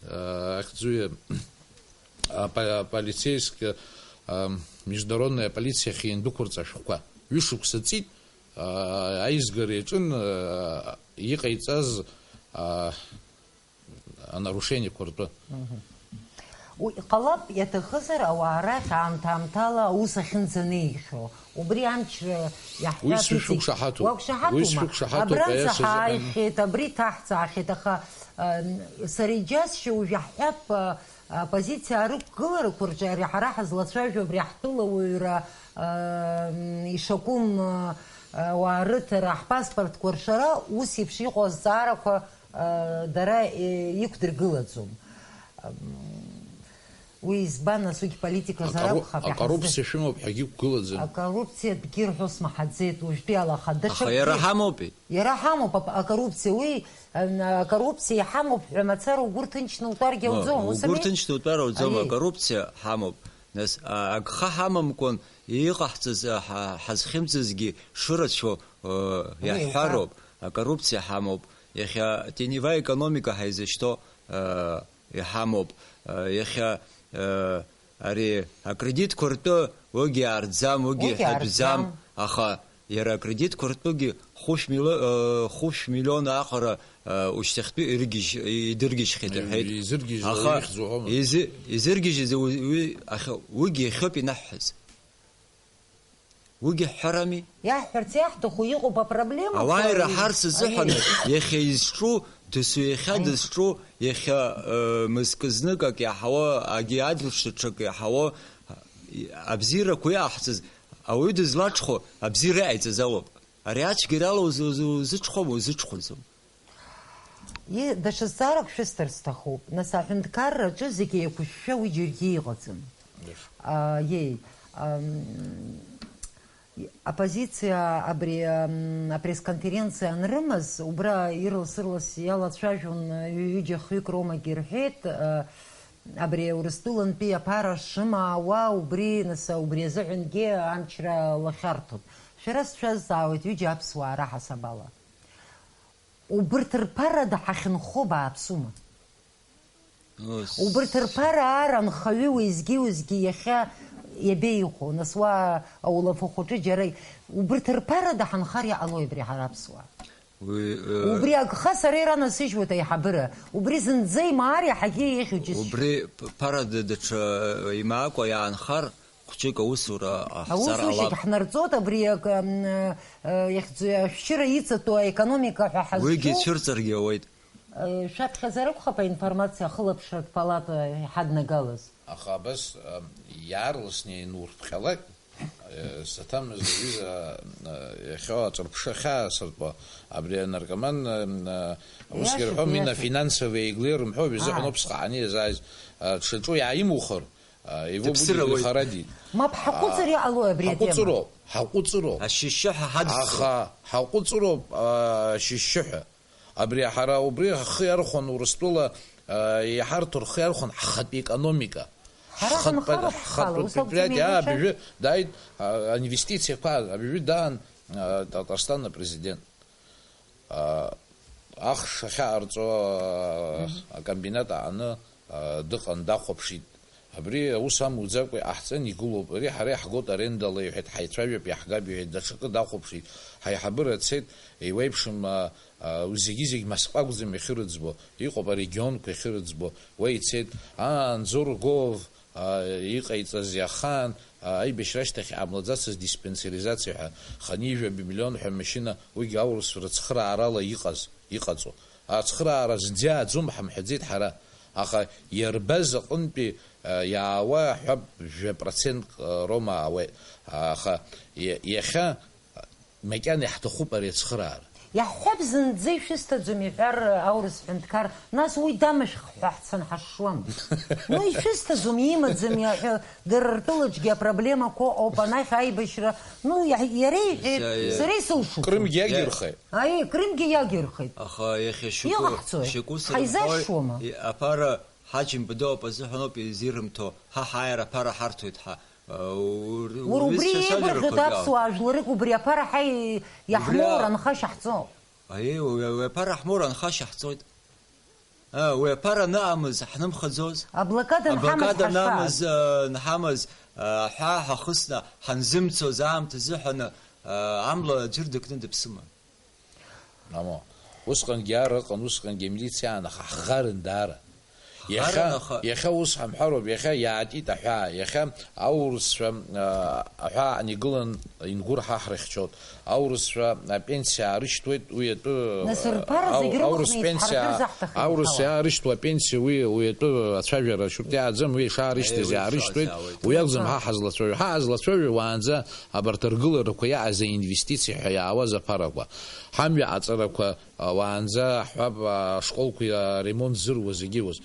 а, ахьӡуи, а, па-, полицейск, а, международная полициахь иандәықәырҵа ашәҟәқәа. Ҩышықәса ҵит, а, аизгара иаҿын, а, иҟаиҵаз, а, анарушениақәа ртәы. Мгм. Уи ҟалап, иаҭахызар, ауаа рахь аамҭа-аамҭала аус ахьынӡанеихьоу. Убри амчра иаҳҳәап. Уи сшәықәшаҳаҭуп. Уақәшаҳаҭума? Уи сшәықәшаҳаҭуп, абранӡа аиашазы ҳааихьеит, абри ҭаҳҵаахьеит, аха, э, сара иџьасшьо уажә иаҳҳәап, э, аоппозициа арықәгыларақәа рҿы ари ҳара ҳазлацәажәо абри ҳтәылауаҩра, э, ишакәым, э, ауаа рыҭара, ҳпаспортқәа ршара, ус еиԥш иҟоу азҵаарақәа, э, дара, э, иқәдыргылаӡом. Ам, уи избан, нас уигь политиказар акору-, акәхап, иаҳаздыр-, акоррупциа шәымоуп ҳәагьы иқәгылаӡам. Акоррупциа акгьы рҳәо смаҳаӡеит, уажәтәи алахадашақәгьы. Аха иара ҳамоупеи? Иара ҳамоуп, ап-, акоррупциа, уи, ан-, акоррупциа иҳамоуп ҳәа мацара угәы рҭынчны утәаргьы ауӡом, ус ами? Угәы рҭынчны утәар ауӡом, аиеи, акоррупциа ҳамоуп. Нас, а, агха ҳамамкәан иҟаҳҵаз, а, ҳа-, ҳазхьымӡазгьы шырацәоу, а, уи иаҳҳәароуп, еилкаап. Акоррупциа ҳамоуп. Иахьа теневая экономика ҳаизышьҭоу, а, иҳамоуп. Иахьа, ари акредитқәа ртәы уигьы аарӡам, уигьы ҳәатәӡам, аха иара акредитқәа ртәыгьы хәышә мило-, хәышә миллион аҟара ушьҭахьтәи иргьежь-, идыргьежьхеит рҳәеит. Изыргьежьуа, аха ихьӡ уҳәома? Изы-, изыргьежьыз уи, уи ахьа-, уигьы иахьоуп инаҳҳәаз. Уигьы ҳҳәарами? Иаҳҳәарц иаҳҭаху иҟоуп апроблемақәа. Ауаа ираҳарц азыҳәан, аиеи, иахьа изҿу, досу иахьа, аиеи, дызҿу, иахьа, э, мызкы знык ак иаҳауа, агьи аӡәыршьҭаҿ ак иаҳауа, абзиарақәа иаҳҵаз, ауаҩы дызлаҽхәо абзиара иҟаиҵаз ауп. Ари ацәгьарала узы-, узы-, узыҽхәама, узыҽхәаӡом? И, даҽа зҵаарак шәысҭар сҭахуп. Нас, аҳәынҭқарраҿы зегь еиқәышәшәа уи џьаргьы иҟаӡам. Иашоуп. А, иеи, ам, и, оппозициа абри, ам, апресс-конференциа анрымаз, убра ирлас-ырлас иалацәажәон, ҩ-, ҩыџьа-хҩык ромагьы рҳәеит, а, абри Урыстәылантәи аԥара шымаауа, убри, нас, убри азыҳәангьы амчра лахьарҭоит. Шәара сшәазҵаауеит, ҩыџьа аԥсуаа раҳасабала. Убырҭ рԥарада ҳахьынхо бааԥсума? Ус. Убырҭ рԥара аара анхаҩы уеизгьы-уеизгьы иахьа иабеихәо, нас уа аулафахәаҿы џьара и-, убырҭ рԥарада ҳанхар иҟалои абри ҳара аԥсуаа? Уи, э, Убри агха сара иранасыжьуеит аиҳабыра. Убри зынӡа имаар иаҳагьы еиӷьу џьысшьоит. Убри п-, ԥарада даҽа, э, имаакәа иаанхар, хәҷык аусура ҟаҳҵар Аусушьагь ҟалап. Ҳнарҵоит, абри ак-, м, э, иахьӡ-, ашәшьыра иҵатәоу аекономика ҳәа ҳазҿу. Уигьы цәырҵыргьы ауеит. Э, шәаԥхьаӡа ракәхап аинформациа ахылаԥшратә палата иҳаднагалаз. Аха абас, э, иаарласны ианурԥҟьалак, э, саҭамыз аҩыза, э, иахьа аҿырԥшы ахьаа сыртәо, абри анаркоман, э, э, усгьы Иашоуп, рҳәом, ина иашоуп. Финансовые игли рымҳәои, изыҳәан Ааи. Ауп схааны иазааиз, э, дшаҿу иааимухыр, э, его будет Дыԥсыр ауеит. Лихорадить. Мап, ҳаҟәыҵыр А, иҟалои абри атема? Ҳаҟәыҵыроуп, ҳаҟәыҵыроуп. Ашьшьыҳәа ҳадысҵоит. Аха ҳаҟәыҵыроуп, а, ашьшьыҳәа. Абри ҳара убри ҳхы иархәон Урыстәыла, а, иҳарҭо рхы иархәон ҳхатә економика. Ҳара Ҳхатә ҳанхароуп ҳхала, ҳхатә ус акәӡами предприятие, а, еиуеиԥшым? Абыржәы дааит, а, инвестициақәа, абыржәы даан, а, Татарстан апрезидент. А, ахш ахьаҟарҵо, а, Мгм. Акомбинат аҟны, а, дыҟан, дахәаԥшит. Абри аус амуӡакәа иҟаҳҵан игылоуп. Ари ҳара иаҳгоит арендала, иҳәеит, ҳаицәажәап, иаҳгап, иҳәеит, даҽакы дахәаԥшит. Ҳаиҳабыра дцеит, еиуеиԥшым, а, а, зегьы-зегь Москва акәӡам иахьырыӡбо, иҟоуп арегионқәа иахьырыӡбо, уа ицеит. Аа, Анзор Гов, а, иҟаиҵаз иахаан, а, аибашьра ашьҭахь иҟамлаӡацыз диспансеризациа ҳәа, хынҩажәа миллион ҳәа машьына, уигьы аурыс рыцхыраарала иҟаз, иҟаҵо. Ацхыраара зӡааӡом ҳамҳәаӡеит ҳара, аха иарбаз аҟынтәи, а, иаауа ҳәа жәа процентк, а, роума аауеит. Аха иа-, иахьа макьана иаҳҭахуп ари ацхыраара. Иаҳҳәап, зынӡа ишәысҭаӡом иҳәар аурыс ҳәынҭқар, нас уи дамышәх ҳәа ҳцаны ҳашшуам. Ну, ишәысҭаӡом, имаӡам иаҳәа, дара ртәылаҿгьы апроблемақәа ыҟоуп, анахь аибашьра, ну, иа-, иара иҳәеит, Иа-, иа-, сара исылшоит. Крымгьы иагирхеит. Аи, Крымгьы иагирхеит. Аха иахьа шьоукы, Иҟаҳҵои? Шьоукы сырымҳәои, Ҳаизашшуама? И-, аԥара Ҳаџьымба ду ауп азыҳәаноуп изирымҭо, ҳа ҳааир аԥара ҳарҭоит ҳәа. Ур-, Уара убри уҩызцәа еигәырӷьоит сажәарақәа аԥсуаа жәларык, убри аԥара ҳаи-, иаҳмоур Убри анхашьа ҳҵоуп. Аиеи, уи, уи аԥара ҳмоур анхашьа ҳҵоит. А, уи аԥара аныҟамыз ҳнымхаӡоз? Аблокада нҳамаз Аблокада ҳашаа. Аныҟамыз, а, нҳамаз, а, аҳәаа ҳахысны ҳанзымцоз аамҭазы ҳәаны, а, амла аӡәыр дыкны дыԥсыма? Амала, усҟангьы ар ыҟан, усҟангьы амилициа аан, аха ҳӷарын даара. Ҳӷарын, Иахьа, аха иахьа ус ҳамҳәароуп, иахьа иаатит аҳәаа, иахьа аурысцәа, а, аҳәаа аан игылан, ингәырҳа ҳрыхьчоит. Аурысцәа апенсиа аарышьҭуеит, уи атәы, Нас рԥара ау-, зегь аурыс рылхны пенсиа, еицҳаркырзар ҳҭахын, аурыс ҳауа. Иаарышьҭуа апенсиа уи, уи атәы ацәажәара шьоук иааӡам, уи ишаарышьҭыз Аиеи, уи иаарышьҭуеит, шәаҳәа уи акәӡам ҳауеит. Ҳа ҳазлацәажәо. Ҳа ҳазлацәажәо уаанӡа абарҭ аргыларақәа иааз аинвестициа ҳәа иаауаз аԥарақәа, ҳамҩа аҵарақәа, а, уаанӡа, ҳҳәап, а, ашколқәа аремонт зыруа зегьы ус.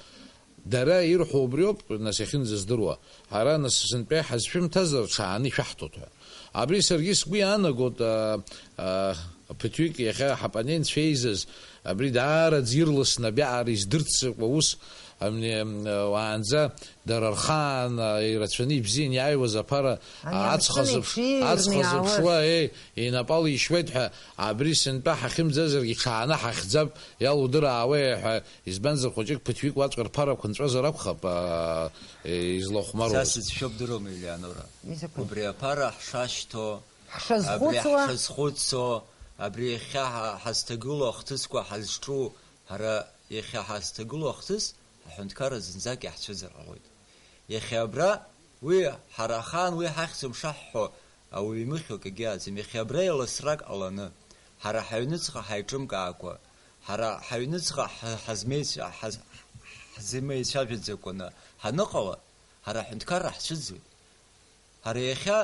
Дара ирҳәо убриоуп, нас, иахьынӡаздыруа. Ара, нас, сынтәа иҳазшәымҭазар, ҽааны ишәаҳҭоит ҳәа. Абри саргьы сгәы иаанагоит, а, а, ԥыҭҩык иахьа ҳапаненцәа еизаз, абри даараӡа ирласны абиаҟара издырццакуа ус, амни, ам, уаанӡа Дара рхаан, а, ирацәаны ибзиан иааиуаз аԥара, Ани а, ацха амшын зыԥш-, еиҿыҩрны ацха иаауаз. Зыԥшуа, еи, инапала ишьуеит ҳәа, абри сынтәа ҳахьымӡазаргьы ҽааны ҳахьӡап, иалудыраауеи ҳәа, избанзар, хәыҷык ԥыҭҩык уаҵәҟьа рԥарақәа нҵәозар акәхап, а, е, излахәмаруаз. Са сыцәшәо бдыруама, Елеонора? Изакәи? Убри аԥара ҳшашьҭоу, абри Ҳшазхәыцуа. Ҳшазхәыцо, абри иахьа ҳа-, ҳазҭагылоу ахҭысқәа ҳазҿу, ҳара иахьа ҳазҭагылоу ахҭыс аҳәынҭқарра зынӡак иаҳцәыӡыр ҟалоит. Иахьа абра, уи ҳара ахаан уи ҳахьӡым шаҳҳәо, ауаҩы имыхьуа акгьы ыҟаӡам. Иахьа абра еиласрак ҟаланы, ҳара ҳаҩныҵҟа ҳаиҿымкаакәа, ҳара ҳаҩныҵҟа ҳа-, ҳазмеицәа-, ҳаз-, ҳзымеицәажәаӡакәаны ҳаныҟала, ҳара аҳәынҭқарра ҳцәыӡуеит. Ҳара иахьа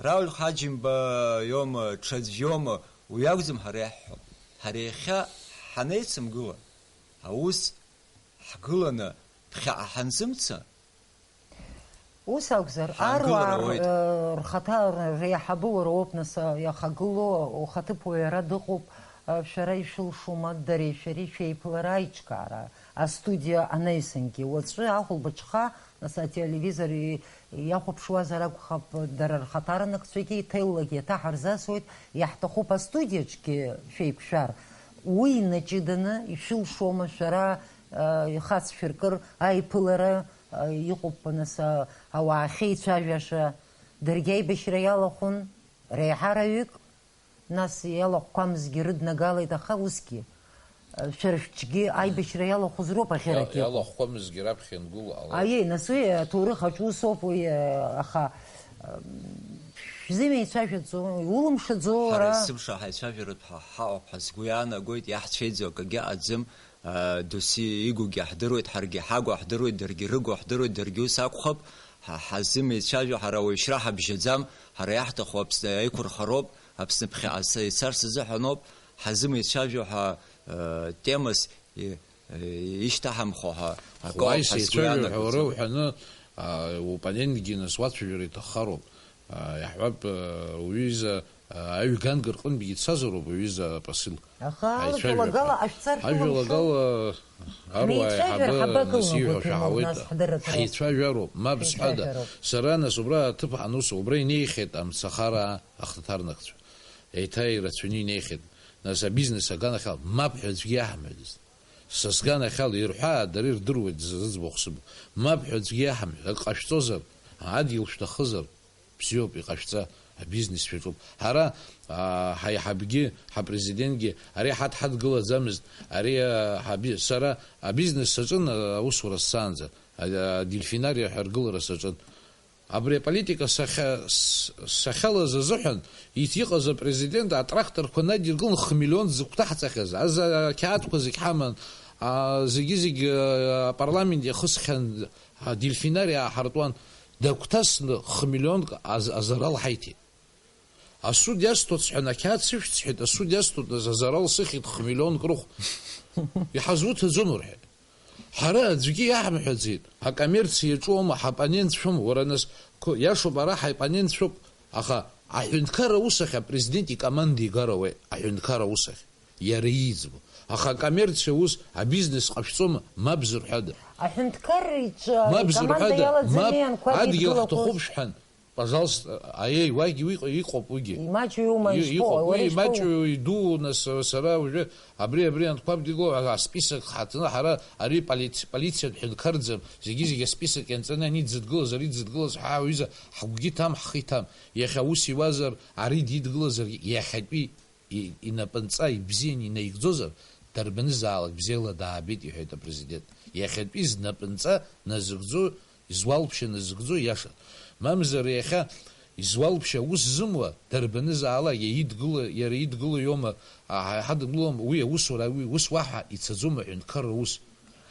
Рауль Ҳаџьымба иоума, ҽаӡә иоума, уи акәӡам ҳара иаҳҳәо. Ҳара иахьа ҳанеицымгыла, аус ҳгыланы ԥхьаҟа ҳанзымца, Ус акәзар, ҳаангылара аруаа р-, ауеит. Рхаҭа р-, реиҳабы уара уоуп, нас, а, иахагылоу, ухаҭыԥуаҩ ара дыҟоуп, а, шәара ишәылшома, дареи шәареи шәеиԥылара аиҿкаара, астудиа анаҩсангьы. Уаҵәы ахәылбыҽха, нас, ателевизор и-, иахәаԥшуазар акәхап, дара рхаҭарнакцәагьы иҭаҩлак иаҭаҳарзасуеит, иаҳҭахуп астудиаҿгьы шәеиқәшәар. Уи инаҷыданы ишәылшома шәара ихацшәа ркыр аиԥылара, а, иҟоуп, нас, а, ауаа ахьеицәажәаша, даргьы аибашьра иалахәын, реиҳараҩык, нас иалахәқәамызгьы рыднагалеит, аха усгьы, а, шәара шәҿгьы аибашьра иалахәыз роуп ахьарагьы. Иа-, иалахәқәамызгьы раԥхьа иангәылоу ала. Аиеи, нас уи аҭоурых аҿы усоуп, уи, а, аха, а, шәзымеицәажәаӡо, иулымшаӡо, ара. Ҳара есымша ҳаицәажәаратә ҳа-, ҳаҟоуп ҳәа сгәы иаанагоит, иаҳцәеиӡо акгьы ыҟаӡам. Досу игугьы ҳдыруеит, ҳаргьы ҳагу ҳдыруеит, даргьы рыгу ҳдыруеит, даргьы ус акәхап. Ҳа ҳазымеицәажәо, ҳара ауаҩшьра ҳабжьаӡам, ҳара иаҳҭаху Аԥсны аиқәырхароуп, Аԥсны ԥхьаҟа ца-, ицарц азыҳәаноуп, ҳазымеицәажәо ҳәа, э, темас и-, э, ишьҭаҳамхо ҳәа акы ауп ҳәа сгәы иаанагоӡом. Уара уҳәаны, а, уоппонентгьы нас уацәажәара иҭаххароуп. А, иаҳҳәап, а, уҩыза Аҩганга рҟынтәгьы дцазароуп уҩыза Пасил. Аха ажәалагала ҟашәҵар шәылымшои? Ажәалагала аруаа ҳаибагылоу, нас ииҳәо шәаҳауеит. Ҳаицәажәароуп, мап сҳәада. Ҳаицәажәароуп. Сара, нас, убра аҭыԥ ҳанус, убра инеихьеит амцахараа ахаҭарнакцәа. Еиҭа ирацәаны инеихьеит. Нас абизнес аганахьала мап ҳәа аӡәгьы иаҳамҳәаӡацт. Са сганахьала ирҳәаа, дара ирдыруеит зыӡбахә сымоу. Мап ҳәа аӡәгьы иаҳамҳәац, ак ҟашәҵозар, адгьыл шәҭахызар, бзиоуп, иҟашәҵа, абизнес шәаҿуп. Ҳара, аа, ҳаиҳабгьы, ҳапрезидентгьы, ари ҳадҳадгылаӡамызт, ари, аа, ҳаби-, сара абизнес саҿын, аа, аусура сцаанӡа, а, а, адельфинариа ҳәа аргылара саҿын. Абри аполитика сахьа-, с-, сахьалаз азыҳәан, иҭ-, иҟаз апрезидент атракторқәа надиркылан, хмиллион зыгәҭаҳҵахьаз, аза-, ақьаадқәа зегь ҳаман, аа, зегьы-зегь, аа, апарламент иахысхьан, адельфинариа ааҳартуан, дагәҭасны хмиллионк аз-, азарал ҳаиҭеит. Асуд иасҭоит сҳәан, ақьаад сышәҵ сҳәеит, асуд иасҭоит, азарал сыхьит хмиллионк рыхә. Иҳазуҭаӡом рҳәеит. Ҳара аӡәгьы иаҳамҳәаӡеит, акоммерциа иаҿума, ҳапонентцәоума, уара нас, қо-, иашоуп, ара ҳаипонентцәоуп, аха аҳәынҭқарра аус ахь апрезидент икоманда игар ауеит, аҳәынҭқарра аус ахь, иара ииӡбо. Аха акоммерциа аус, абизнес ҟашәҵома, мап зырҳәада? Аҳәынҭқарра иҿы мап икоманда зырҳәада? Иалаӡами, мап, анқәа адгьыл идгылақәоз? Ҳҭахуп шәҳәан. Пожалуйста, аиеи, уигьы иҟ-, иҟоуп уигьы. Имаҷҩума, ишԥоу, уара ишԥоу? Имаҷҩу, идуу, нас, сара уажәы абри, абри анҭқәа бдыгыло, а, асписок ҳаҭны, ҳара ари полици-, полициатә ҳәынҭқарӡам, зегьы-зегьы асписок ианҵаны ани дзыдгылаз, ари дзыдгылаз, ҳа уҩыза ҳгәгьы ҭам, ҳхы иҭам. Иахьа ус иуазар, ари дидгылазаргьы, иахьатәи и-, инапынҵа ибзиан инаигӡозар, дарбанызаалак бзиала даабеит, иҳәеит апрезидент. Иахьатәи знапынҵа назыгӡо, изуалԥшьа назыгӡо иашан. Мамзар иахьа изуалԥшьа аус зымуа, дарбанызаалак иа идгыла-, иара идгыло иоума, а, ҳа-, ҳадгылом, уи аусура, уи ус уаҳа ицаӡом аҳәынҭқарра ус.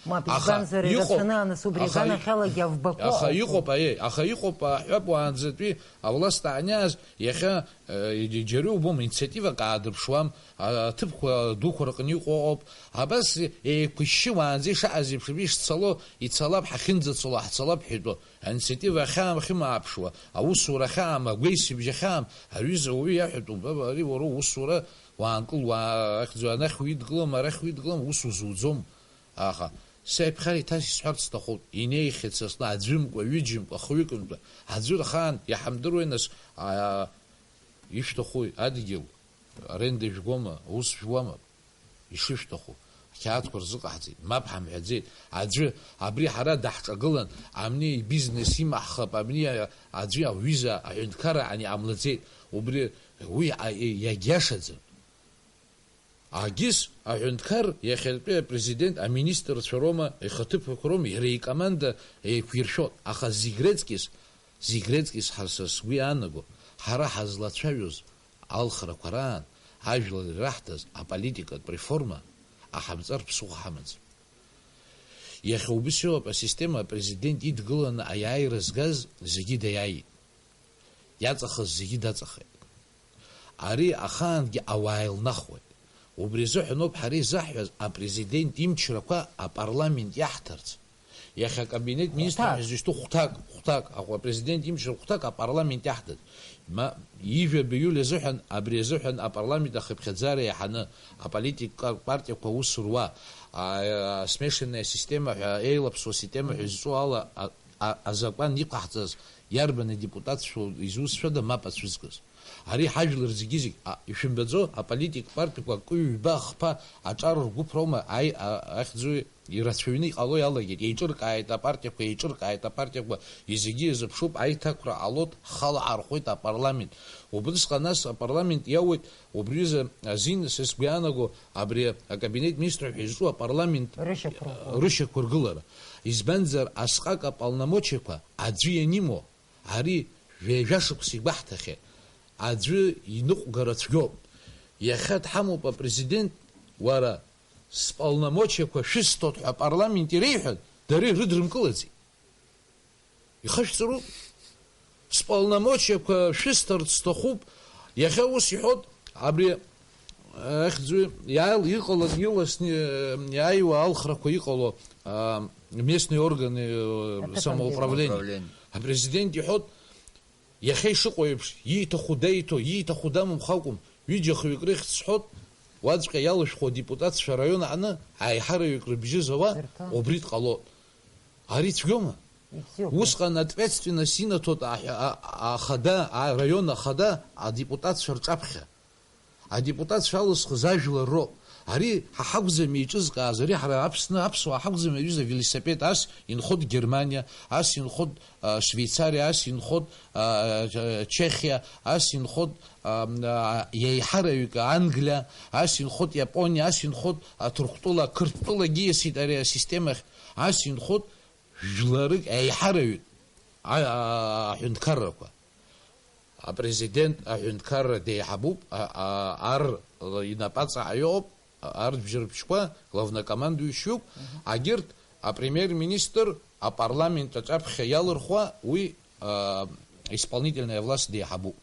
Мап, аха избанзар, иҟоуп, ирацәаны, нас, убри аха и-, аганахьалагьы авбақәа аха ыҟоуп. Иҟоуп, аиеи, аха иҟоуп, аҳәап, уаанӡатәи авласт ааниааз, иахьа, э, џьара иубом, инициативак аадырԥшуам, а-, аҭыԥқәа дуқәа рҟны иҟоу ыҟоуп. Абас еиқәышьшьы уаанӡа ишаҟаз еиԥш, ишцало, ицалап, ҳахьынӡацало, ҳцалап ҳәа итәоу. Аинициатива ахьаа-, ахьымааԥшуа, аусура ахьаам, агәеисыбжь ахьаам, аҩыза ауаҩы иаҳәатәуп, баба, ари уара уусура, уаанкыл, уаа-, ахьӡ-, анахь уидгылам, арахь уидгылам, ус узуӡом. Аха сеиԥхьар еиҭа исҳәарц сҭахуп, инеихьеит са сҟны аӡәымкәа, ҩыџьамкәа, хҩыкынтәа, аӡәыр ахаан иаҳамдыруеи нас, аа, ишәҭахуи, адгьыл аренда ижәгома, аус жәуама? Ишышәҭаху, ҳқьаадқәа рзыҟаҳҵеит, мап ҳамҳәаӡеит, аӡәы абри ҳара даҳҿагылан, абни ибизнес имаҳхап, абни аӡәы ауҩыза аҳәынҭқарра ани ҟамлаӡеит, убри уи а-, иагьиашаӡам. Агьыс аҳәынҭқар иахьатәи апрезидент аминистрцәа роума, ихаҭыԥуқәа роума, иара икоманда еиқәиршәоит, аха зегь раҵкьыс, зегь раҵкьыс ҳа-, са сгәы иаанаго, ҳара ҳазлацәажәоз алхрақәа раан ажәлар ираҳҭаз аполитикатә реформа ҟаҳамҵар ԥсыхәа ҳамаӡам. Иахьа убыс иоуп асистема, апрезидент идгыланы аиааира згаз зегьы даиааит. Иаҵахаз зегьы даҵахеит. Ари ахаангьы ауаа еилнахуеит. Убри азыҳәаноуп ҳара изаҳҳәаз апрезидент имчрақәа апарламент иаҳҭарц. Иахьа акабинет министр ҳәа изышьҭоу хәҭак, хәҭак, аҟәа апрезидент имчра хәҭак апарламент иаҳҭарц. Ма, ижәаба июль азыҳәан, абри азыҳәан апарламент ахыԥхьаӡара иаҳаны аполитикатә партиақәа аус руа, а, а, смешанная система ҳәа, еилаԥсуа система ҳәа изҿу ала, а, а-, азакәан иҟаҳҵаз иарбан адепутатцәоу изусҭцәада мап ацәызкыз? Ари ҳажәлар зегьы-зегь, а, ишәымбаӡо, аполитик партиақәа акы-ҩба-хԥа аҿар ргәыԥ роума, аи-, а-, ахьӡуи ирацәаҩны иҟало иалагеит, еиҿыркааит апартиақәа, еиҿыркааит апартиақәа, зегьы иазыԥшуп, аиҭакра ҟалоит, ҳхала ҳархәоит апарламент. Убысҟан ас апарламент иауеит, убри азы азин, са сгәы иаанаго, абри акабинет министрқәа изҿу апарламент Рышьақәыргылара. Рышьақәыргылара. Избанзар, асҟак аполномочиақәа аӡәы ианимоу, ари ҩажәа шықәса игәаҳҭахьеит. Аӡәы иныҟәгара цәгьоуп. Иахьа дҳамоуп апрезидент, уара, сполномочиақәа шәысҭоит ҳәа апарламент иреиҳәан, дара ирыдрымкылаӡеит. Ихашәҵароуп. Сполномочиақәа шәысҭарц сҭахуп. Иахьа ус иҳәоит, абри, э, ахьӡуи, иаал-, иҟалан, иласны, э, иааиуа алхрақәа иҟало, а, местные органы, э, Аҭакәажә самоуправления. Самоуправление. Апрезидент иҳәоит, иахьа ишыҟоу еиԥш, ииҭаху деиҭо, ииҭаху дамамхакәым, ҩыџьа-хҩык рыхьӡ сҳәоит, уаҵәҟьа иалышәхуа адепутатцәа араион аҟны аиҳараҩык рыбжьы зауа Дырҭон. Убри дҟалоит. Ари цәгьоума? Ибзиоуп. Усҟан ответственность инаҭоит аҳ-, а-, ахада, араион ахада, адепутатцәа рҿаԥхьа. Адепутатцәа алызхыз ажәлар роуп. Ари ҳа ҳакәӡам еиҿызкааз, ари ҳара Аԥсны аԥсуаа ҳакәӡам, аҩыза, велосипед, ас инхоит Германиа, ас инхоит, а, Швеицариа, ас инхоит, а, Чехиа, ас инхоит, а, а, еиҳараҩык Англиа, ас инхоит Иапониа, ас инхоит, а, Ҭырқәтәыла, Қырҭтәылагьы иасит ари асистемахь, ас инхоит, жәларык еиҳараҩык, а, а, аҳәынҭқаррақәа. Апрезидент аҳәынҭқарра деиҳабуп, а, а, ар инапаҵаҟа иҟоуп, ар бжьырԥшьқәа, главнокомандующиуп, агьырҭ апремиер-министр апарламент аҿаԥхьа иалырхуа, уи, а, исполнительная власть деиҳабуп.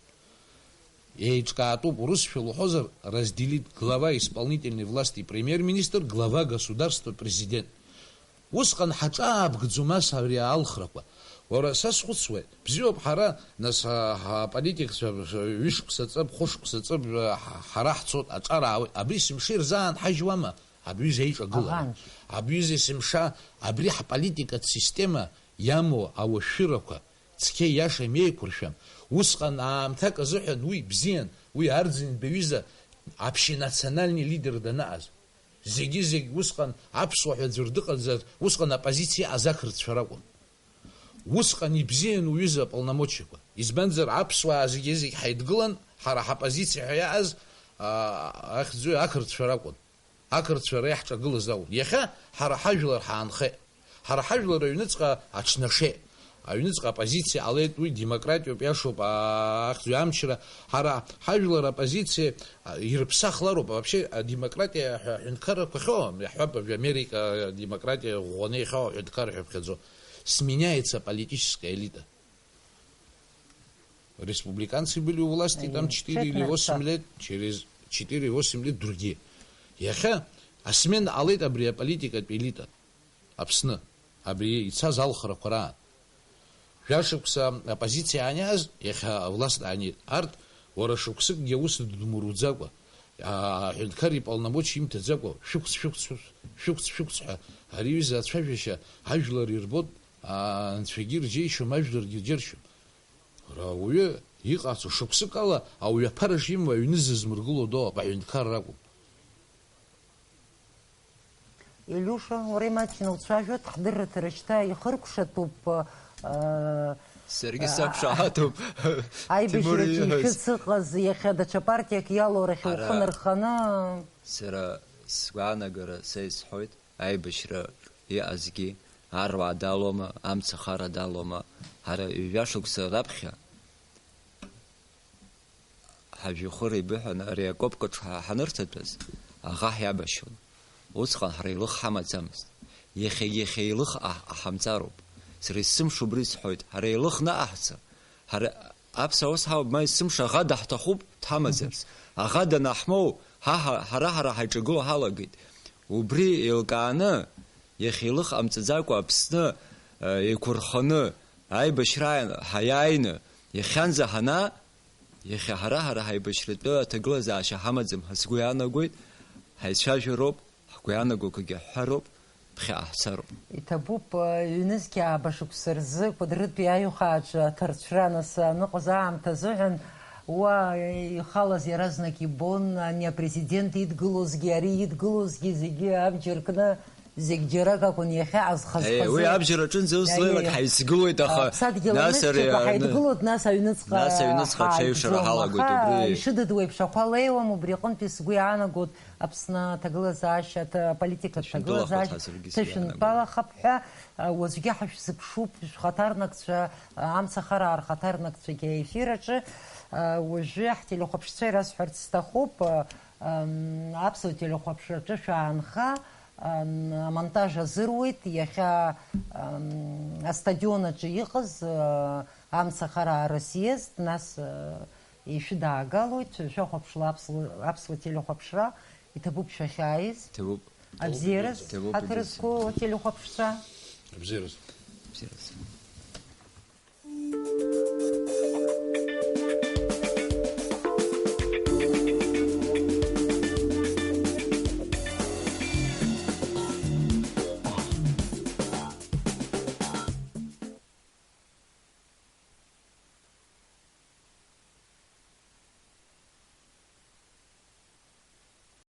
Еиҿкаатәуп, урысшәа лҳәозар, разделит глава исполнительной власти премьер-министр, глава государства президент. Усҟан ҳаҿаабгӡом ас ари алхрақәа. Уара, са схәыцуеит, бзиоуп, ҳара, нас, ҳа-, ҳа-, аполитикцәа ҩышықәса ҵып, хәышықәса ҵып, ҳа-, ҳара ҳцоит, аҿар аауеит. Абри есымша ирзаанҳажьуама абҩыза аиҿагылара? Аӷанч. Абҩыза есымша абри ҳполитикатә система иамоу ауашәшәырақәа цқьа иаша имеиқәыршәам. Усҟан аамҭак азыҳәан уи бзиан, уи арӡынба ҩыза общенациональный лидер данаҟаз. Зегьы-зегь усҟан аԥсуа ҳәа аӡәыр дыҟаӡам, усҟан аппозициа иҟаз ақырҭцәа ракәын. Усҟан ибзиан уҩыза аполномочиақәа. Избанзар, аԥсуаа зегьы-зегь ҳаидгылан, ҳара ҳаппозициа ҳәа иааз, аа, ахьӡуи ақырҭцәа ракәын. Ақырҭцәа реиҳаҿагылаз акәын. Иахьа ҳара ҳажәлар ҳаанхеит. Ҳара ҳажәлар аҩныҵҟа аҽнашеит. Аҩныҵҟа аппозициа ҟалеит, уи демократиоуп, иашоуп, аа, ахьӡуи амчра. Ҳара ҳажәлар аппозициа, а, ирыԥсахлароуп. Вообще, адемократиа ҳәа аҳәынҭқаррақәа ахьоу, иаҳҳәап, абри Америка демократиа ӷәӷәаны иахьоу аҳәынҭқарра ҳәа иԥхьаӡо. Сменяется политическая элита. Республиканцы были у власти там четыре или восемь лет, через четыре-восемь лет другие. Иахьа асмена ҟалеит абри аполитикатә элита Аԥсны, абри ицаз алхрақәа раан. Жәашықәса аппозициа аниааз, иахьа авласт аанит. Арҭ уара шықәсыкгьы аус дмуруӡакәа, а-, аҳәынҭқар иполномочиа имҭаӡакәа, шәықәс, шәықәс, шәықәс, шәықәс ҳәа ари аҩыза ацәажәашьа ажәлар ирбоит, а, анцәагьы ирџьеишьом, ажәларгьы ирџьаршьом. Ауаҩы иҟаҵоу шықәсык ала ауаҩы аԥара шимоу аҩны зызмыргыло доуп, аҳәынҭқарра акәым. Илиуша, уара имаҷны уцәажәоит, ҳдырраҭара шьҭа ихыркәшатәуп, э, Саргьы э, сақәшаҳаҭуп, Тимур аибашьраҿы ииҳәаз. Ишыцыҟаз, иахьа даҽа партиак иалоу рахь Ара ухы нырханы. Сара сгәаанагара, са исҳәоит, аибашьра иҟазгьы аруаа далоума, амцахара далоума, ҳара ҩажәа шықәса раԥхьа ҳажәҩахыр еибыҳәаны ари акопкаҿ ҳа-, ҳанырҭатәаз, аӷа ҳиабашьуан. Усҟан ҳара илых ҳамаӡамызт. Иахьагьы иахьа илых ҟаҳ-, ҟаҳамҵароуп. Сара есымша убри сҳәоит, ҳара илых наҟаҳҵар, ҳара аԥсуа ус ҳауп, ма есымша аӷа даҳҭахуп дҳамазарц. Аӷа данаҳмоу, ҳа, ҳа, ҳара, ҳара ҳаиҿагыло ҳалагеит. Убри еилкааны, иахьа илых ҟамҵаӡакәа Аԥсны, э, еиқәырханы, аибашьра ҳаиааины, иахьанӡа ҳанаа, иахьа ҳара, ҳара ҳаибашьратәы аҭагылазаашьа ҳамаӡам ҳәа сгәы иаанагоит, ҳаицәажәароуп, ҳгәы иаанагогьы ҳҳәароуп, ԥхьаҟа ҳцароуп. Иҭабуп, ҩнызқьи ааба шықәса рзы Кәыдрытәи аиҩхааҿы аҭарцәра, нас, аныҟаз аамҭа азыҳәан, уа ихалаз иаразнак ибон, ани апрезидент идгылозгьы, ари идгылозгьы, зегьы абџьар кны, зегь џьарак акәын иахьа азхазхазы. Уи абџьар аҿынӡа ус леилак ҳаицгылоит, аха нас ари аҩны, ҳаидгылоит, нас аҩныҵҟа, нас аҩныҵҟа аҽеиҩшара ҳалагоит, убри. Ишыдыдуа еиԥш ахәа леиуам, убри аҟынтәи сгәы иаанагоит Аԥсны аҭагылазаашьа, аҭа-, аполитика аҭагылазаашьа ҭашәынтәалахап ҳәа, уаҵәгьы ҳашәзыԥшуп, шәхаҭарнакцәа, амцахараа рхаҭарнакцәагьы аефир аҿы. Уажәы ҳтелехәаԥшцәа ирасҳәарц сҭахуп, аԥсуа телехәаԥшраҿы шәаанха, амонтаж азыруит, иахьа астадион аҿы иҟаз амцахараа рсъезд, нас ишәыдаагалоит, шәахәаԥшла аԥсуа, аԥсуа телехәаԥшра, иҭабуп шәахьааиз. Иҭабуп. Абзиараз, иҭабуп, ҳаҭыр зқәу телехәаԥшцәа. Абзиараз. Абзиараз.